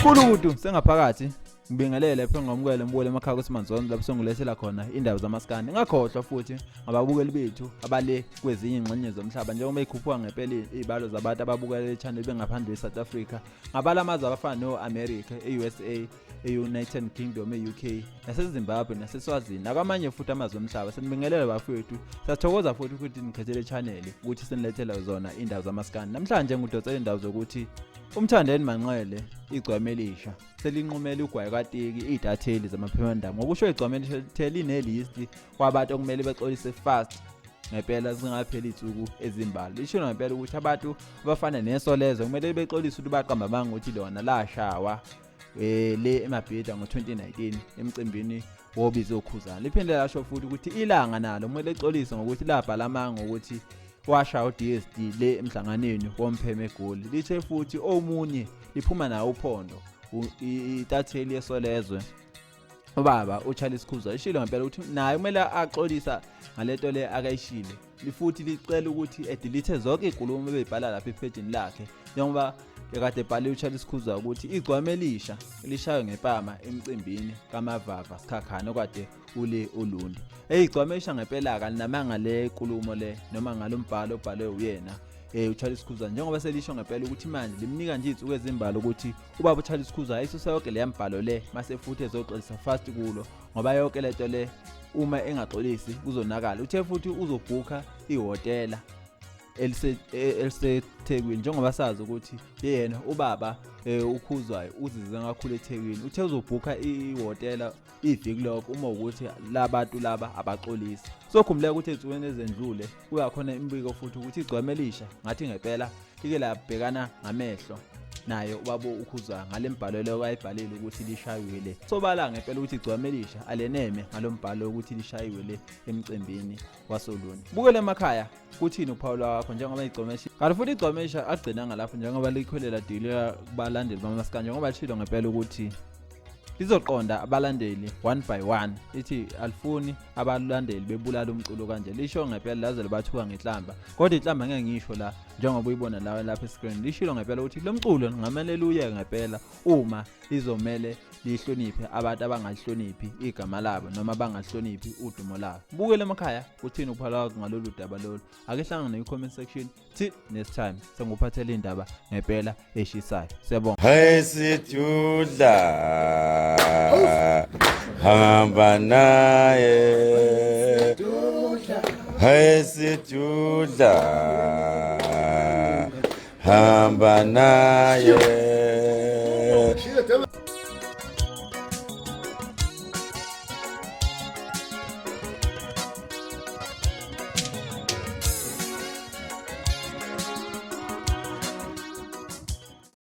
Mgulukudu sengaphakathi ngibingelele phe ngamukele mbukele emakhaya kusimanzonzo lapho sengilethela khona indaba zamaskandi. Ngakhohlwa futhi ngababukeli bethu abale kwezinye ingxenye zomhlaba njengoba ikhuphuka ngempela izibalo zabantu ababukela le channel bengaphandle e-South Africa. Ngabala amazwe abafana no-America, e-USA, e-United Kingdom, e-UK, naseZimbabwe, naseSwazini, nakwamanye futhi amazwe omhlaba. Sinibingelele bafowethu. Siyathokoza futhi ukuthi nikhethele channel ukuthi sinilethele zona indaba zamaskandi. Namhlanje ngidonsela indaba zokuthi uMthandeni Manqele igcwame elisha selinqumele ugwayi katiki iy'tatheli zamaphephandaba. Ngokusho igcwame elisha lithe linelisti kwabantu okumele bexolise fast ngempela zingapheli iy'nsuku ezimbalwa. Lisho ngempela ukuthi abantu abafana neSolezwe kumele bexolise ukuthi baqamba amanga ukuthi lona lashawa le eMabhida ngo-2019 emcimbini wobizo okhuzana. Liphinde lasho futhi ukuthi ilanga nalo kumele lixolise ngokuthi labhala amanga ngokuthi washaya u-DSD le emhlanganweni wompheme eGoli. Lithe futhi omunye liphuma nawo uphondo intatheli yeSolezwe ubaba uCharles Khuza ishilo ngempela ukuthi naye kumele axolisa ngalento le akayishile, futhi licela ukuthi edelete zonke izinkulumo ebeyibhala lapha ephejini lakhe, njengoba ekade ebhale uCharles Khuza ukuthi igcwame elisha lishaywe ngempama emcimbini kaMavava Sikhakhane okade ule Ulundi. Eyigcwame elisha ngempela kalinamanga le nkulumo le noma ngalombhalo obhalwe uyena uCharles Khuza, njengoba selisho ngempela ukuthi manje limnika nje izinsuku ezimbalwa ukuthi ubaba uCharles Khuza ayisuse yonke leya mbhalo le mase futhi ezoxolisa fast kulo, ngoba yonke lento le uma engaxolisi kuzonakala. Uthe futhi uzobhukha ihhotela eliseThekwini, njengoba sazi ukuthi yena ubaba uKhuzwayo uzize kakhulu eThekwini. Uthe uzobhukha ihhotela iviki lokho uma ukuthi labantu laba abaxolisi. Sokhumbuleka ukuthi ezinsukwini ezendlule kuyakhona imibiko futhi ukuthi igcwame elisha ngathi ngempela like labhekana ngamehlo naye ubaba uKhuzwayo ngale mbhalo leyo ayibhalile ukuthi lishayiwe le. Sobala ngempela ukuthi igcwame elisha aleneme ngalo mbhalo ukuthi lishayiwe le emcimbini wasoLundi. Bukele emakhaya kuthini uphawula wakho njengoba igcwame elisha. Kanti futhi igcwame elisha agcinanga lapho njengoba likhwelela dilika kubalandeli bamaskandi, njengoba lishilo ngempela ukuthi lizoqonda abalandeli one by one, ithi alifuni abalandeli bebulala umculo kanje. Lisho ngempela laze libathuka ngenhlamba, kodwa inhlamba ngeke ngisho la njengoba uyibona la lapha escreen. Lishilo ngempela ukuthi lo mculo ngamele luyeke ngempela uma lizomele lihloniphe abantu abangalihloniphi igama labo noma abangahloniphi udumo labo. Bukele emakhaya kuthini ukuphala kwakho ngalolu daba lolu. Ake hlangane kwi-comment section. Till next time senguphathela indaba ngempela eshisayo. Siyabonga. Hey Sidudla, hamba naye. Hey Sidudla, hamba naye.